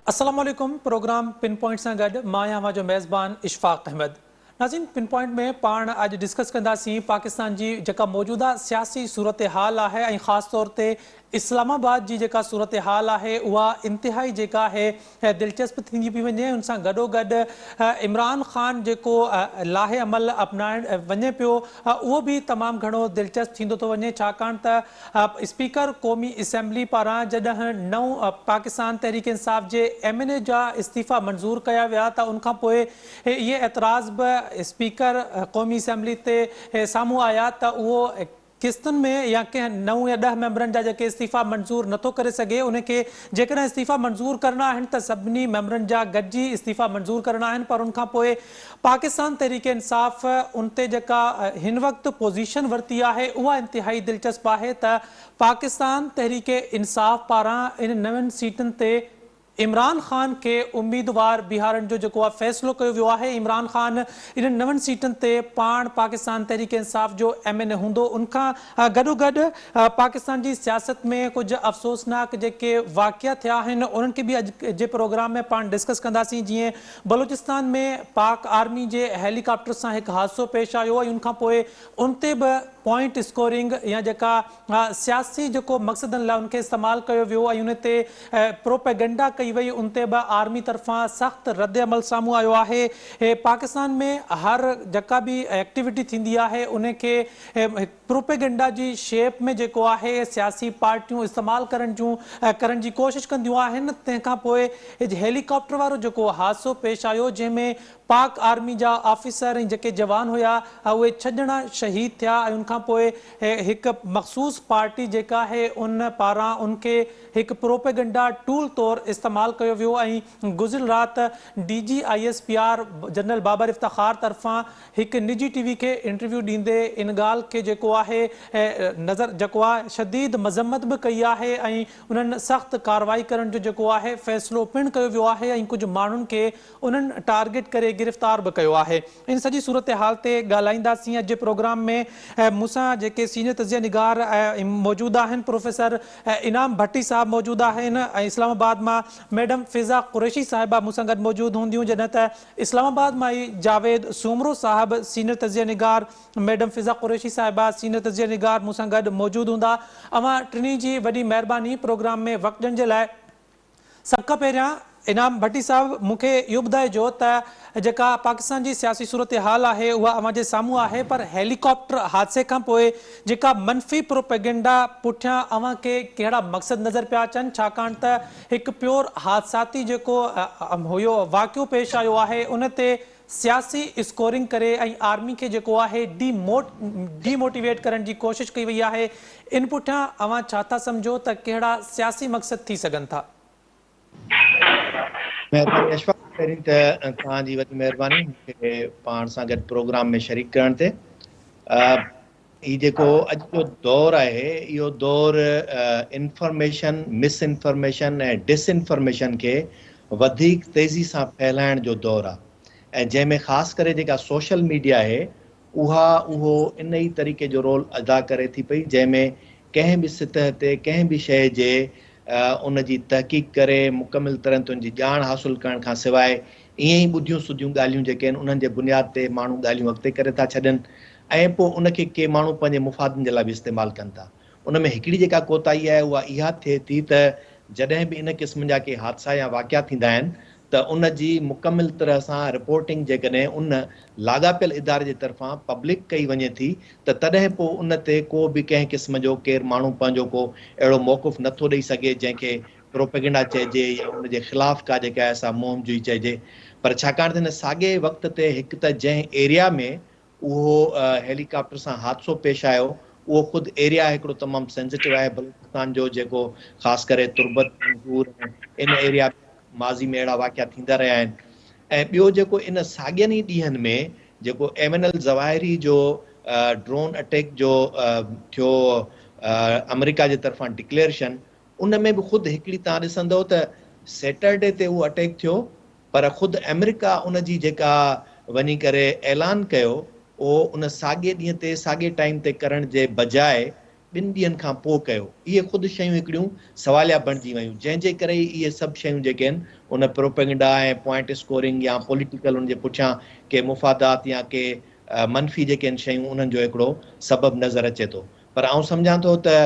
السلام عليڪم پروگرام پن پوائنٽ سان گڏ مان آهيان اوهان جو ميزبان اشفاق احمد ناظرين پن پوائنٽ ۾ پاڻ اڄ ڊسڪس ڪنداسين پاڪستان جي جيڪا موجوده سياسي صورتحال آهي ۽ خاص طور تي اسلام آباد جي جيڪا صورتحال آهي اها انتهائي جيڪا آهي دلچسپ ٿيندي پئي وڃي ان سان گڏوگڏ عمران خان جيڪو لاهه عمل اپنائڻ وڃي پيو اهو به تمام گهڻو دلچسپ ٿيندو ٿو وڃي ڇاڪاڻ ته اسپيڪر قومي اسيمبلي پاران جڏهن نئون پاڪستان تحريڪ انصاف جي ايم اين اي جا استعيفا منظور ڪيا ويا ته ان کان پوء اهي اعتراض به اسپيڪر قومي اسيمبلي تي سامهون آيا ته اهو قسطن ۾ يا ڪنهن نو يا ڏهه ميمبرن جا جيڪي استعيفا منظور نٿو ڪري سگهي ان کي جيڪڏهن استعيفا منظور ڪرڻا آهن ته سڀني ميمبرن جا گڏجي استعيفا منظور ڪرڻا آهن پر ان کان پوء پاڪستان تحريڪ انصاف ان تي جيڪا هن وقت پوزيشن ورتي آهي اها انتهائي دلچسپ آهي ته پاڪستان تحريڪ انصاف پاران ان نون سيٽن تي عمران خان کي اميدوار بيهارڻ جو جيڪو آهي فيصلو ڪيو ويو آهي، عمران خان انهن نون سيٽن تي پاڻ پاڪستان تحريڪ انصاف جو ايم اين اي هوندو، ان کان گڏوگڏ پاڪستان جي سياست ۾ ڪجهه افسوسناڪ جيڪي واقعا ٿيا آهن انهن کي به اڄ جي پروگرام ۾ پاڻ ڊسڪس ڪنداسين، جيئن بلوچستان ۾ پاڪ آرمي جي هيلي ڪاپٽر سان هڪ حادثو پيش آيو ۽ ان کان پوء ان تي به پوائنٽ اسڪورنگ يا جيڪا سياسي جيڪو مقصدن لاء ان کي استعمال ڪيو ويو ۽ ان تي پروپيگنڊا ڪئي وئي ان تي به آرمي طرفان سخت رد عمل سامهون آيو آهي پاڪستان ۾ هر جيڪا به ايڪٽيوٽي ٿيندي آهي ان کي پروپيگنڊا جي شيپ ۾ جيڪو آهي سياسي پارٽيون استعمال ڪرڻ جون ڪرڻ جي ڪوشش ڪنديون آهن تنهن کان پوء هيلي ڪاپٽر وارو جيڪو حادثو پيش آيو جنهن ۾ پاڪ آرمي جا آفيسر ۽ جيڪي جوان هيا اهي ڇهه ڄڻا شهيد ٿيا ۽ ان کان پوء هڪ مخصوص پارٽي جيڪا آهي ان پاران ان کي هڪ پروپيگنڊا ٽول طور استعمال ڪيو ويو ۽ گذريل رات D G I S P R general Babar Iftikhar طرفان هڪ نجي ٽي وي کي انٽرويو ڏيندي ان ڳالهه کي جيڪو آهي نظر جيڪو آهي شديد مذمت به ڪئي آهي ۽ انهن سخت ڪارروائي ڪرڻ جو جيڪو آهي فيصلو پڻ ڪيو ويو آهي ۽ ڪجهه ماڻهن کي انهن ٽارگيٽ ڪري گرفتار به ڪيو آهي. ان سڄي صورتحال تي ڳالهائينداسين اڄ جي پروگرام ۾ مون سان جيڪي سينيئر تجزيه نگار موجود آهن پروفيسر انعام ڀٽي صاحب موجود آهن ۽ اسلام آباد مان ميڊم فضا قريشي صاحبه مون سان گڏ موجود هونديون جڏهن ته اسلام آباد مان ئي جاويد سومرو صاحب سينيئر تجزيه نگار ميڊم فضا قريشي صاحبه سينيئر تجزيه نگار مون سان گڏ موجود هوندا اوهان ٽنهي جي وڏي مهرباني پروگرام ۾ وقت ڏيڻ جي لاء. سڀ کان پهريان انعام ڀٽي صاحب مون کي اهو ٻڌائجو ته جيڪا پاڪستان جي سياسي صورتحال آهي اها اوهان جي سامهون آهي پر هيلي ڪاپٽر حادثي کان پوء جيڪا منفي پروپيگنڊا پٺيان اوهان کي ڪهڙا مقصد نظر پيا اچن ڇاڪاڻ ته هڪ پيور حادثاتي جيڪو هيو واقعو پيش آيو آهي ان تي سياسي اسڪورنگ ڪري ۽ آرمي کي جيڪو آهي ڊي ڊي موٽيويٽ ڪرڻ جي ڪوشش ڪئي وئي آهي ان پٺيان اوهان ڇا ٿا سمجهو ته ڪهڙا سياسي مقصد ٿي سگهن ٿا؟ مهرباني اشفاق پهرين ته توهان جي وڏي مهرباني مون کي پاڻ سان گڏ پروگرام ۾ شريڪ ڪرڻ تي. هي جيڪو اڄ جو دور آهي اهو دور انفارميشن، مس انفارميشن ۽ ڊس انفارميشن کي وڌيڪ تيزي سان ڦهلائڻ جو دور آهي ۽ جنهن ۾ خاص ڪري جيڪا سوشل ميڊيا آهي اها اهو ان ئي طريقي جو رول ادا ڪري ٿي پئي جنهن ۾ ڪنهن به سطح تي ڪنهن به شيء جي ان جي تحقيق ڪري مڪمل طرح تي ان جي ڄاڻ حاصل ڪرڻ کان سواء ائين ئي ٻڌيون سڌيون ڳالهيون جيڪي آهن انهن جي بنياد تي ماڻهو ڳالهيون اڳتي ڪري ٿا ڇڏين ۽ پوء ان کي ڪي ماڻهو پنهنجي مفادن جي لاء به استعمال ڪن ٿا. ان ۾ هڪڙي جيڪا ڪوتاهي آهي اها اها ٿئي ٿي ته جڏهن به ان قسم جا ڪي حادثا يا واقعا ٿيندا آهن ته ان جي مڪمل طرح سان رپورٽنگ جيڪڏهن ان لاڳاپيل اداري جي طرفان پبلڪ ڪئي وڃي ٿي ته تڏهن پوء ان تي ڪو به ڪنهن قسم جو ڪير ماڻهو پنهنجو ڪو اهڙو موقف نه ٿو ڏئي سگهي جنهن کي پروپيگنڊا چئجي يا ان جي خلاف ڪا جيڪا آهي سا مهم جوئي چئجي پر ڇاڪاڻ ته هن ساڳئي وقت تي هڪ ته جنهن ايريا ۾ اهو هيلي ڪاپٽر سان حادثو پيش آيو اهو خود ايريا هڪڙو تمام سينسيٽو آهي بلوچستان جو جيڪو خاص ڪري تربت پنجگور ۽ ان ايريا ۾ ماضي ۾ اهڙا واقعا ٿيندا رهيا آهن ۽ ٻيو جيڪو ان ساڳين ئي ڏينهن ۾ جيڪو ايمن الظواهري جو ڊرون اٽيڪ جو ٿيو آمريڪا جي طرفان ڊڪليئرشن ان ۾ به خود هڪڙي تان ڏسندو ته سيٽرڊي تي اهو اٽيڪ ٿيو پر خود آمريڪا ان جي جيڪا وڃي ڪري اعلان ڪيو اهو ان ساڳئي ڏينهن تي ساڳئي ٽائيم تي ڪرڻ جي بجاء ٻن ڏينهن کان پوء ڪيو؟ اهي خود شيون هڪڙيون سواليا بڻجي ويون، جنهن جي ڪري ئي اهي سڀ شيون جيڪي آهن ان پروپيگنڊا ۽ پوائنٽ اسڪورنگ يا پوليٽيڪل ان جي پٺيان ڪي مفادات يا ڪي منفي جيڪي آهن شيون انهن جو هڪڙو سبب نظر اچي ٿو. پر آئون سمجهان ٿو ته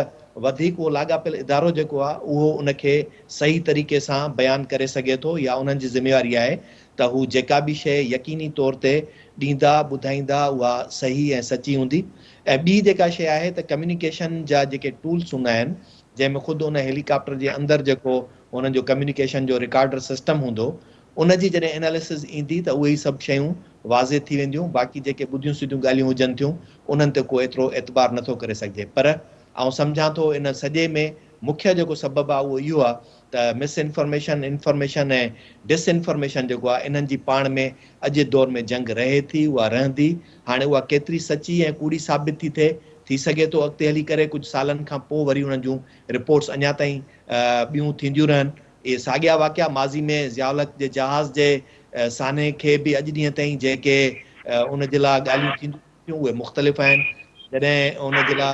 وڌيڪ اهو لاڳاپيل ادارو جيڪو آهي اهو ان کي صحيح طريقي سان بيان ڪري سگهي ٿو يا انهن جي ذميواري آهي ته هو جيڪا به شيء يقيني طور تي ڏيندا، ٻڌائيندا اها صحيح ۽ سچي هوندي ۽ ٻي جيڪا شيء آهي ته ڪميونيڪيشن جا جيڪي ٽولز هوندا آهن جنهن ۾ خود ان هيلي ڪاپٽر جي اندر جيڪو انهن جو ڪميونيڪيشن جو رڪارڊر سسٽم هوندو ان جي جڏهن اناليسز ايندي ته اهي ئي سڀ شيون واضح ٿي وينديون باقي جيڪي ٻڌيون سڌيون ڳالهيون هجن ٿيون انهن تي ڪو ايترو اعتبار نٿو ڪري سگهجي پر آئون سمجهان ٿو ان سڄي ۾ مکيه جيڪو سبب آهي اهو اهو آهي ته مس انفارميشن، انفارميشن ۽ ڊس انفارميشن جيڪو آهي انهن جي پاڻ ۾ اڄ جي دور ۾ جنگ رهي ٿي اها رهندي هاڻي اها ڪيتري سچي ۽ ڪوڙي ثابت ٿي ٿئي ٿي سگهي ٿو اڳتي هلي ڪري ڪجهه سالن کان پوء وري انهن جون رپورٽس اڃا تائين ٻيون ٿينديون رهن اهي ساڳيا واقعا ماضي ۾ ضياء الحق جي جهاز جي سانحي کي به اڄ ڏينهن تائين جيڪي ان جي لاء ڳالهيون ٿينديون ٿيون اهي مختلف آهن جڏهن ان جي لاء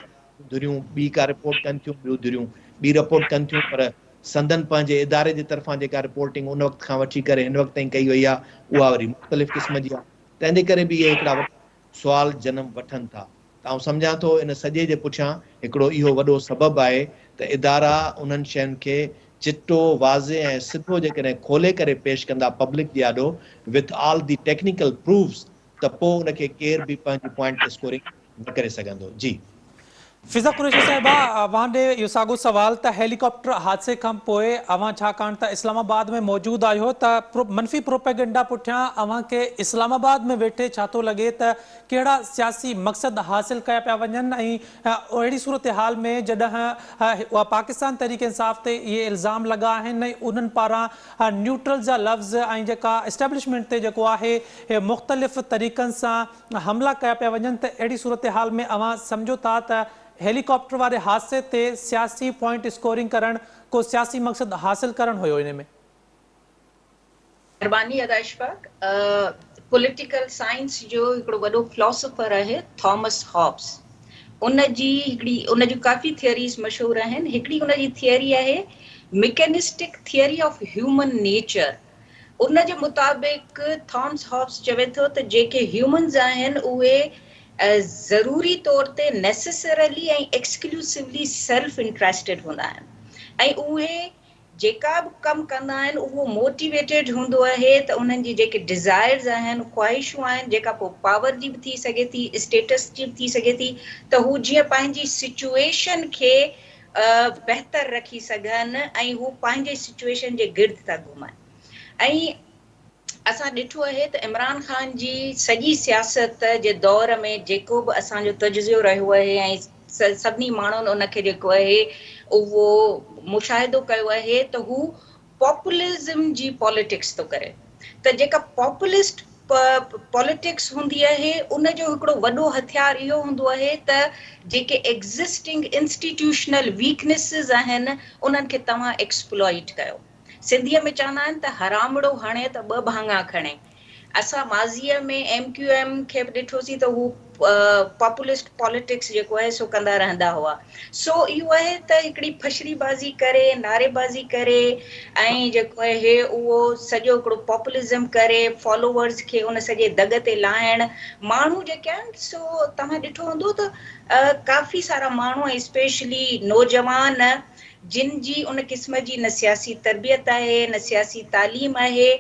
ڌريون ٻي ڪا رپورٽ ڪن ٿيون ٻيون ڌريون ٻي رپورٽ ڪن ٿيون پر سندن پنهنجي اداري جي طرفان جيڪا رپورٽنگ ان وقت کان وٺي ڪري هن وقت تائين ڪئي وئي آهي اها وري مختلف قسم جي آهي تنهن جي ڪري به اهي هڪڙا وڏا سوال جنم وٺن ٿا ته آئون سمجهان ٿو ان سڄي جي پٺيان هڪڙو اهو وڏو سبب آهي ته ادارا انهن شين کي چٽو، واضح ۽ سڌو جيڪڏهن کولي ڪري پيش ڪندا پبلڪ جي آڏو with all the technical proofs ته پوء ان کي ڪير به پنهنجي پوائنٽ اسڪورنگ نه ڪري سگهندو. جي. فضا قريشي صاحبه اوهان ڏي اهو ساڳو سوال ته هيلي ڪاپٽر حادثي کان پوء اوهان ڇاڪاڻ ته اسلام آباد ۾ موجود آهيو ته منفي پروپيگنڊا پٺيان اوهان کي اسلام آباد ۾ ويٺي ڇا ٿو لڳي ته ڪهڙا سياسي مقصد حاصل ڪيا پيا وڃن ۽ اهڙي صورتحال ۾ جڏهن پاڪستان تحريڪ انصاف تي اهي الزام لڳا آهن ۽ انهن پاران نيوٽرل جا لفظ ۽ جيڪا اسٽيبلشمينٽ تي جيڪو آهي مختلف طريقن سان حملا ڪيا پيا وڃن ته اهڙي صورتحال ۾ اوهان سمجهو ٿا ته هيلي ڪاپٽر واري حادثي تي سياسي پوائنٽ اسڪورنگ ڪرڻ ڪو سياسي مقصد حاصل ڪرڻ هيو انهي ۾؟ مھرباني ادا اشفاق. پوليٽيڪل سائنس جو هڪڙو وڏو فلاسافر آهي ٿامس هابس ان جي هڪڙي ان جون ڪافي ٿيوريز مشهور آهن هڪڙي ان جي ٿيوري آهي mechanistic theory of human nature ان جي مطابق ٿامس هابس چوي ٿو ته جيڪي هيومنز آهن اهي ضروري طور تي نيسيسرلي ۽ ايڪسڪلوسولي سيلف انٽريسٽيڊ هوندا آهن ۽ اهي جيڪا به ڪم ڪندا آهن اهو موٽيويٽيڊ هوندو آهي ته انهن جي جيڪي ڊزائرز آهن خواهشون آهن جيڪا پوء پاور جي به ٿي سگهي ٿي اسٽيٽس جي به ٿي سگهي ٿي ته هو جيئن پنهنجي سچوئيشن کي بهتر رکي سگهن ۽ هو پنهنجي سچوئيشن جي گرد ٿا گهمن ۽ اسان ڏٺو آهي ته عمران خان جي سڄي سياست جي دور ۾ جيڪو به اسان جو تجزيو رهيو آهي ۽ سڀني ماڻهن ان کي جيڪو آهي اهو مشاهدو ڪيو آهي ته هو پاپولزم جي پاليٽڪس ٿو ڪري ته جيڪا پاپولسٽ پاليٽڪس هوندي آهي ان جو هڪڙو وڏو هٿيار اهو هوندو آهي ته جيڪي ايگزسٽنگ انسٽيٽيوشنل ويڪنيسز آهن انهن کي توهان ايڪسپلائيٽ ڪيو. سنڌيء ۾ چوندا آهن ته حرامڙو هڻي ته ٻه ڀاڱا کڻي. اسان ماضيء ۾ ايم ڪيو ايم کي به ڏٺوسين ته هو پاپولسٽ پاليٽڪس جيڪو آهي سو ڪندا رهندا هئا. سو اهو آهي ته هڪڙي ڦشري بازي ڪري، نعري بازي ڪري ۽ جيڪو آهي اهو سڄو هڪڙو پاپولزم ڪري فالوورز کي ان سڄي دڳ تي لاهڻ، ماڻهو جيڪي آهن سو توهان ڏٺو هوندو ته ڪافي سارا ماڻهو ۽ اسپيشلي نوجوان جن جي ان قسم جي نه سياسي تربيت آهي نه سياسي تعليم آهي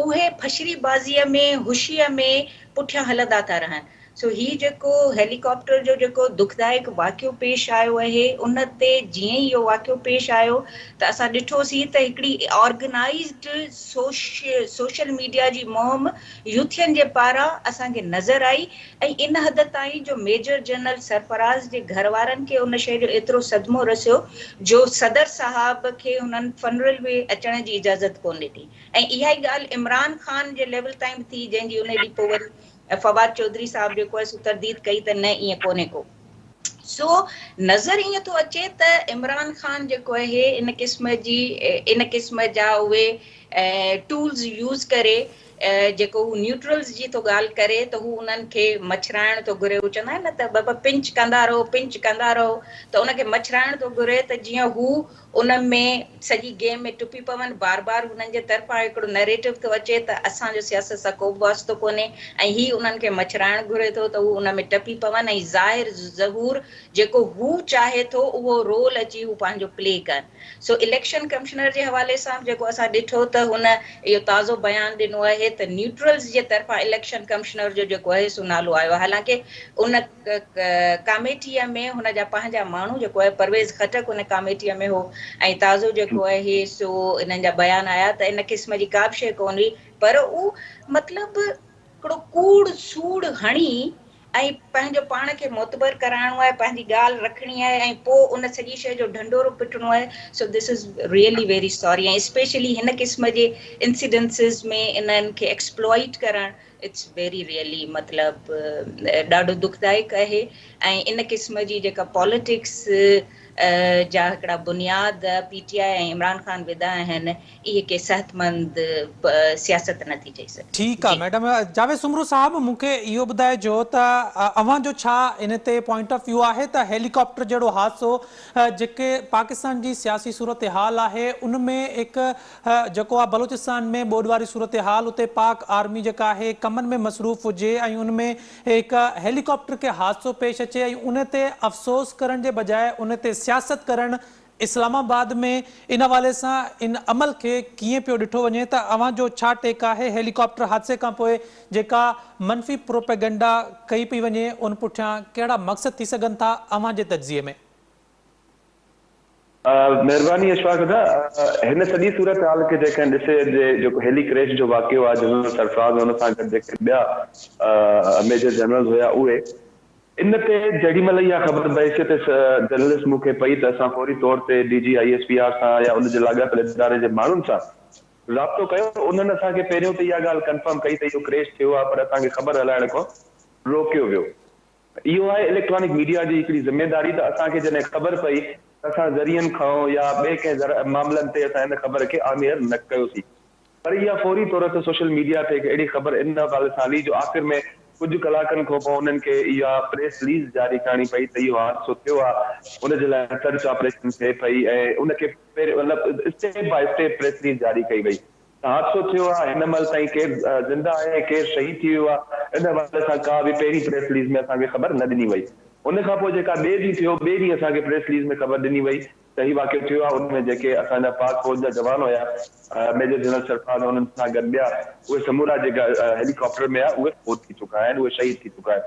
اهي ڦشري بازيء ۾ هوشيء ۾ پٺيان هلندا ٿا رهن. سو هي جيڪو هيلي ڪاپٽر جو جيڪو دکدائڪ واقعو پيش آيو آهي ان تي جيئن ئي اهو واقعو پيش آيو ته اسان ڏٺوسين ته هڪڙي آرگنائيزڊ سوشل ميڊيا جي مهم يوٿين جي پاران اسان کي نظر آئي ۽ ان حد تائين جو ميجر جنرل سرفراز جي گهر وارن کي ان شيء جو ايترو صدمو رسيو جو صدر صاحب کي هنن فنرل ۾ اچڻ جي اجازت ڪونه ڏني ۽ اها ئي ڳالهه عمران خان جي ليول تائين به ٿي جنهن جي ان ڏينهن پوء وري فواد چوڌري صاحب جيڪو آهي سو ترديد ڪئي ته نه ائين ڪونهي ڪو. سو نظر ائين ٿو اچي ته عمران خان جيڪو آهي ان قسم جي ان قسم جا اهي ٽولز يوز ڪري جيڪو هو نيوٽرلز جي ٿو ڳالهه ڪري ته هو انهن کي مڇرائڻ ٿو گهري. هو چوندا آهن نه ته بابا پنچ ڪندا رهو، پنچ ڪندا رهو، ته ان کي مڇرائڻ ٿو گهري ته جيئن هو ان ۾ سڄي گيم ۾ ٽپي پون. بار بار هنن جي طرفان هڪڙو نريٽو ٿو اچي ته اسان جو سياست سان ڪو به واسطو ڪونهي ۽ هي انهن کي مڇرائڻ گهري ٿو ته هو ان ۾ ٽپي پون ۽ ظاهر ظهور جيڪو هو چاهي ٿو اهو رول اچي هو پنهنجو پلي ڪن. سو اليڪشن ڪمشنر جي حوالي سان به جيڪو اسان ڏٺو ته هن اهو تازو بيان ڏنو آهي ته نيوٽرلز جي طرفان اليڪشن ڪمشنر جو جيڪو آهي سو نالو آيو آهي حالانڪه ان ڪاميٽيء ۾ هن جا پنهنجا ماڻهو جيڪو آهي پرويز خٽڪ ان ڪاميٽيء ۾ هو ۽ تازو جيڪو آهي سو انهن جا بيان آيا ته ان قسم جي ڪا به شيء ڪونه هئي پر اهو مطلب هڪڙو ڪوڙ سوڙ هڻي ۽ پنهنجو پاڻ کي معتبر ڪرائڻو آهي، پنهنجي ڳالهه رکڻي آهي ۽ پوء ان سڄي شيء جو ڍنڍورو پٽڻو آهي، so this is really very sorry ۽ specially هن قسم جي انسيڊنسز ۾ انهن کي ايڪسپلوائيٽ ڪرڻ it's very really مطلب ڏاڍو دکدائڪ آهي ۽ ان قسم جي جيڪا پاليٽڪس جا هڪڙا بنياد پي ٽي آء ۽ عمران خان وڌا آهن اهي ڪي صحتمند سياست نه ٿي چئي سگهجي. ٺيڪ آ ميڊم جاويد سومرو صاحب مون کي اهو ٻڌائجو ته اوهان جو ڇا ان تي پوائنٽ آف ويو آهي ته هيلي ڪاپٽر جهڙو حادثو جيڪي پاڪستان جي سياسي صورتحال آهي ان ۾ هڪ جيڪو آ بلوچستان ۾ ٻوڏ واري صورتحال اتي پاڪ آرمي جيڪا آهي ڪمن ۾ مصروف هجي ۽ ان ۾ هڪ هيلي ڪاپٽر کي حادثو پيش اچي ۽ ان تي افسوس ڪرڻ جي بجاء ان تي سياست ڪرڻ اسلام آباد ۾ ان حوالي سان ان عمل کي ڪيئن پيو ڏٺو وڃي ته اوهان جو ڇا ٽيڪ آهي هيلي ڪاپٽر حادثي کانپوء جيڪا منفي پروپيگنڊا ڪئي پئي وڃي ان پٺيان ڪهڙا مقصد ٿي سگهن ٿا اوهان جي تجزيي ۾؟ مهرباني اشفاق ادا هن سڄي صورتحال کي جيڪڏهن ڏسي جي جيڪو هيلي ڪريش جو واقعو آهي جنرل سرفراز ۽ ان سان گڏ جيڪي ٻيا ميجر جنرلز هيا اهي ان تي جيڏي مهل اها خبر بحيثيت جرنلسٽ مون کي پئي ته اسان فوري طور تي D G I S P R سان يا ان جي لاڳاپيل اداري جي ماڻهن سان رابطو ڪيو انهن اسان کي پهريون ته اها ڳالهه ڪنفرم ڪئي ته اهو ڪريش ٿيو آهي پر اسان کي خبر هلائڻ کان روڪيو ويو. اهو آهي اليڪٽرانڪ ميڊيا جي هڪڙي ذميداري ته اسان کي جڏهن خبر پئي ته اسان ذريعن کان يا ٻئي ڪنهن معاملن تي اسان ان خبر کي آن ايئر نه ڪيوسين. پر اها فوري طور تي سوشل ميڊيا تي هڪ اهڙي خبر ان حوالي سان هلي جو آخر ۾ ڪجهه ڪلاڪن کان پوء انهن کي اها پريس رليز جاري ڪرڻي پئي ته اهو حادثو ٿيو آهي ان جي لاء سرچ آپريشن ٿئي پئي ۽ ان کي مطلب step by step press release جاري ڪئي وئي ته حادثو ٿيو آهي هن مهل تائين ڪير زنده آهي ڪير شهيد ٿي ويو آهي ان حوالي سان ڪا به پهرين پريس رليز ۾ اسان کي خبر نه ڏني وئي ان کان پوء جيڪا ٻئي ڏينهن ٿيو ٻئي ڏينهن اسان کي پريس رليز ۾ خبر ڏني وئي ته هي واقعو ٿيو آهي ان ۾ جيڪي اسان جا پاڪ فوج جا جوان هيا ميجر جنرل سرفراز ۽ انهن سان گڏ ٻيا اهي سمورا جيڪا هيلي ڪاپٽر ۾ هيا اهي فوت ٿي چڪا آهن اهي شهيد ٿي چڪا آهن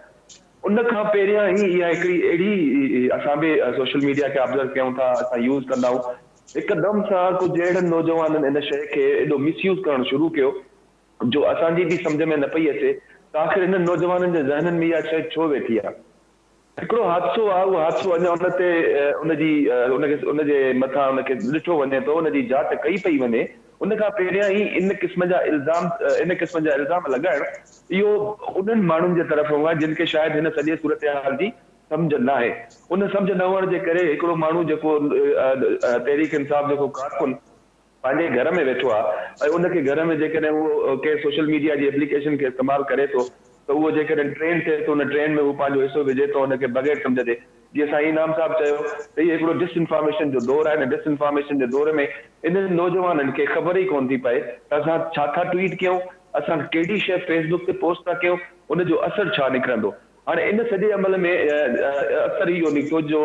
ان کان پهريان ئي اها هڪڙي اهڙي اسان به سوشل ميڊيا کي آبزرو ڪيون ٿا اسان يوز ڪندا آهيون هڪدم سان ڪجهه اهڙن نوجوانن ان شيء کي ايڏو مس يوز ڪرڻ شروع ڪيو جو اسان جي به سمجهه ۾ نه پئي اچي ته آخر انهن نوجوانن جي ذهنن ۾ اها شيء ڇو ويٺي آهي. هڪڙو حادثو آ، اهو حادثو اڃا ان تي ان جي ان کي ان جي مٿان ان کي ڏٺو وڃي ٿو، ان جي جاچ ڪئي پئي وڃي، ان کان پهريان ئي ان قسم جا الزام ان قسم جا الزام لڳائڻ اهو انهن ماڻهن جي طرفون آ جن کي شايد هن سڄي صورتحال جي سمجهه ناهي. ان سمجهه نه هئڻ جي ڪري هڪڙو ماڻهو جيڪو تحريڪ انصاف جو ڪو ڪارڪن پنهنجي گهر ۾ ويٺو آهي ۽ ان کي گهر ۾ جيڪڏهن هو ڪنهن سوشل ميڊيا جي ايپليڪيشن کي استعمال ڪري ٿو ته اهو جيڪڏهن ٽرينڊ ٿئي ٿو ان ٽرينڊ ۾ هو پنهنجو حصو وجهي ٿو ان کي بغير سمجهه جي جيئن سائين انعام صاحب چيو ته هي هڪڙو ڊس انفارميشن جو دور آهي ان ڊس انفارميشن جي دور ۾ انهن نوجوانن کي خبر ئي ڪونه ٿي پئي ته اسان ڇا ٿا ٽوئيٽ ڪيون اسان ڪهڙي شيء فيس بڪ تي پوسٽ ٿا ڪيون ان جو اثر ڇا نڪرندو هاڻي ان سڄي عمل ۾ اثر اهو نڪتو جو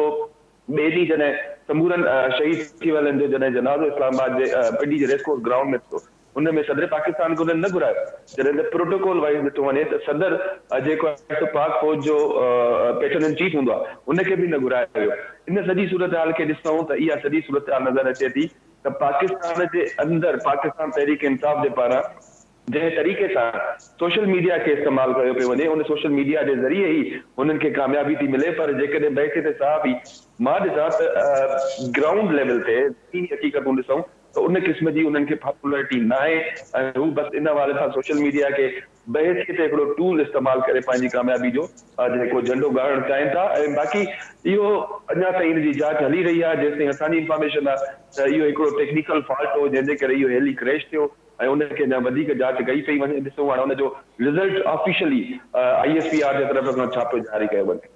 ٻئي ڏينهن جڏهن سمورن شهيد ٿي ويلن جو جڏهن جنازو اسلام آباد جي پنڊي جي ريس ڪورس گرائونڊ ۾ ٿيو ان ۾ صدر پاڪستان کي انهن نه گهرايو جڏهن ته پروٽوڪول وائيز ڏٺو وڃي ته صدر جيڪو آهي سو پاڪ فوج جو پيٽرن ان چيف هوندو آهي ان کي به نه گهرايو ويو ان سڄي صورتحال کي ڏسون ته اها سڄي صورتحال نظر اچي ٿي ته پاڪستان جي اندر پاڪستان تحريڪ انصاف جي پاران جنهن طريقي سان سوشل ميڊيا کي استعمال ڪيو پيو وڃي ان سوشل ميڊيا جي ذريعي ئي هنن کي ڪاميابي ٿي ملي پر جيڪڏهن بحيثيت صحافي مان ڏسان ته گرائونڊ ليول تي زميني حقيقتون ڏسون ته ان قسم جي انهن کي پاپولرٽي ناهي ۽ هو بس ان حوالي سان سوشل ميڊيا کي بحيثيت هڪڙو ٽول استعمال ڪري پنهنجي ڪاميابي جو جيڪو جهنڊو ڳاڙڻ چاهين ٿا ۽ باقي اهو اڃا تائين ان جي جاچ هلي رهي آهي جيستائين اسان جي انفارميشن آهي ته اهو هڪڙو ٽيڪنيڪل فالٽ هو جنهن جي ڪري اهو هيلي ڪريش ٿيو. ۽ ان کي اڃا وڌيڪ جاچ ڪئي پئي وڃي ڏسون هاڻي ان جو result officially I S P R جي طرف کان ڇا پيو جاري ڪيو وڃي.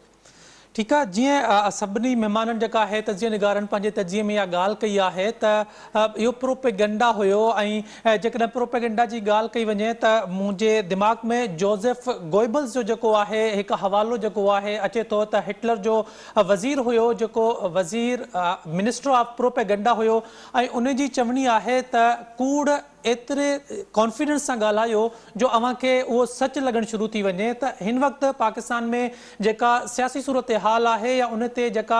ٺيڪ آ جيئن سڀني مهمانن جيڪا آهي تجزيه نگارن پنهنجي تجزيي ۾ اها ڳالهه ڪئي آهي ته اهو پروپيگنڊا هيو ۽ جيڪڏهن پروپيگنڊا جي ڳالهه ڪئي وڃي ته منهنجي دماغ ۾ جوزف گوئبلز جو جيڪو آهي هڪ حوالو جيڪو آهي اچي ٿو ته هٽلر جو وزير هيو جيڪو وزير منسٽر آف پروپيگنڊا هيو ۽ ان جي چوڻي آهي ته ڪوڙ ايتري ڪانفيڊنس سان ڳالهايو جو اوهان کي اهو سچ لڳڻ شروع ٿي وڃي ته هن وقت پاڪستان ۾ جيڪا سياسي صورتحال آهي يا ان تي جيڪا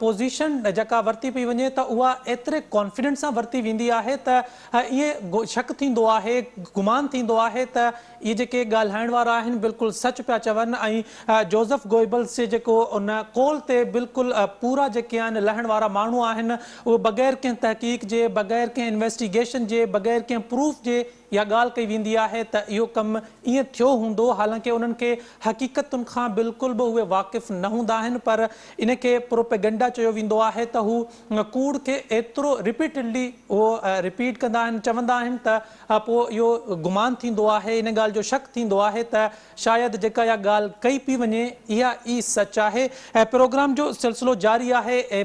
پوزيشن جيڪا ورتي پئي وڃي ته اها ايتري ڪانفيڊنس سان ورتي ويندي آهي ته ائين شڪ ٿيندو آهي گمان ٿيندو آهي ته اهي جيڪي ڳالهائڻ وارا آهن بلڪل سچ پيا چون ۽ جوزف گوئبلز جي جيڪو ان قول تي بلڪل پورا جيڪي آهن لهڻ وارا ماڻهو آهن اهي بغير ڪنهن تحقيق جي بغير ڪنهن انويسٽيگيشن جي بغير ڪنهن پروف جي اها ڳالهه ڪئي ويندي آهي ته اهو ڪم ائين ٿيو هوندو حالانڪه انهن کي حقيقتن کان بلڪل به اهي واقف نه هوندا آهن پر ان کي پروپيگنڊا چيو ويندو آهي ته هو ڪوڙ کي ايترو رپيٽڊلي اهو رپيٽ ڪندا آهن چوندا آهن ته پوء اهو گمان ٿيندو آهي، ان ڳالهه جو شڪ ٿيندو آهي ته شايد جيڪا اها ڳالهه ڪئي پئي وڃي اها ئي سچ آهي. پروگرام جو سلسلو جاري آهي.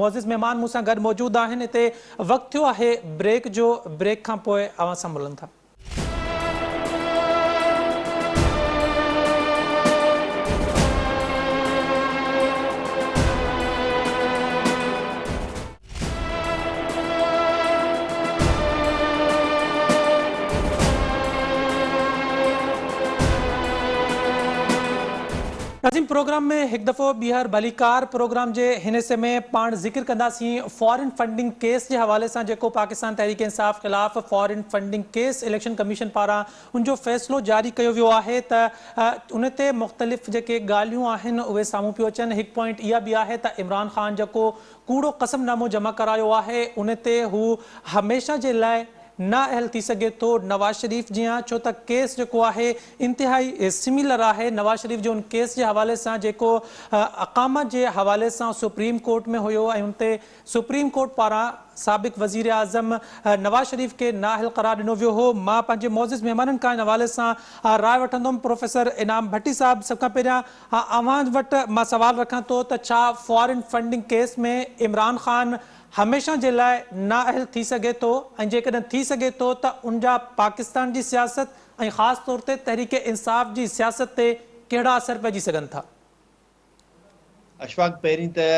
معزز مهمان مون سان گڏ موجود آهن. هتي وقت ٿيو آهي بريڪ جو، بريڪ کان پوء اوهان سان ملن ٿا. ناظرين پروگرام ۾ هڪ دفعو ٻيهر ڀليڪار پروگرام جي هن حصي ۾ پاڻ ذڪر ڪنداسين فارين فنڊنگ ڪيس جي حوالي سان جيڪو پاڪستان تحريڪ انصاف خلاف foreign funding case election commission پاران ان جو فيصلو جاري ڪيو ويو آهي ته ان تي مختلف جيڪي ڳالهيون آهن اهي سامهون پيون اچن هڪ پوائنٽ اها به آهي ته عمران خان جيڪو ڪوڙو قسم نامو جمع ڪرايو آهي ان تي هو هميشه جي لاء نااهل ٿي سگهي ٿو نواز شريف جيان ڇو ته ڪيس جيڪو آهي انتهائي سميلر آهي نواز شريف جي ان ڪيس جي حوالي سان جيڪو اقامه جي حوالي سان سپريم ڪورٽ ۾ هيو ۽ ان تي سپريم ڪورٽ پاران سابق وزيراعظم نواز شريف کي نااهل قرار ڏنو ويو هو مان پنهنجي معزز مهمانن کان ان حوالي سان راء وٺندم پروفيسر انعام ڀٽي صاحب سڀ کان پهريان اوهان وٽ مان سوال رکان ٿو ته ڇا foreign funding case ۾ Imran Khan هميشه جي لاء نااهل ٿي سگهي ٿو ۽ جيڪڏهن ٿي سگهي ٿو ته ان جا پاڪستان جي سياست ۽ خاص طور تي تحريڪ انصاف جي سياست تي ڪهڙا اثر پئجي سگهن ٿا؟ اشفاق پهرين ته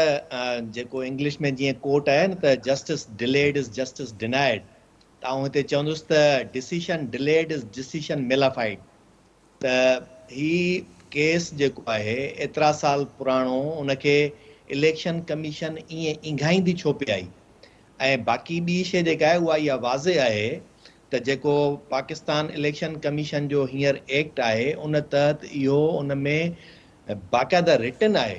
جيڪو انگلش ۾ جيئن ڪوٽ آهي نه ته justice delayed is justice denied ته آئون هتي چوندس ته decision delayed is decision nullified ته هي ڪيس جيڪو آهي ايترا سال پراڻو ان کي اليڪشن ڪميشن ائين اينگهائيندي ڇو پئي آئي ۽ باقي ٻي شيء جيڪا آهي اها اها واضح آهي ته جيڪو پاڪستان اليڪشن ڪميشن جو هينئر ايڪٽ آهي ان تحت اهو ان ۾ باقاعده رٽن آهي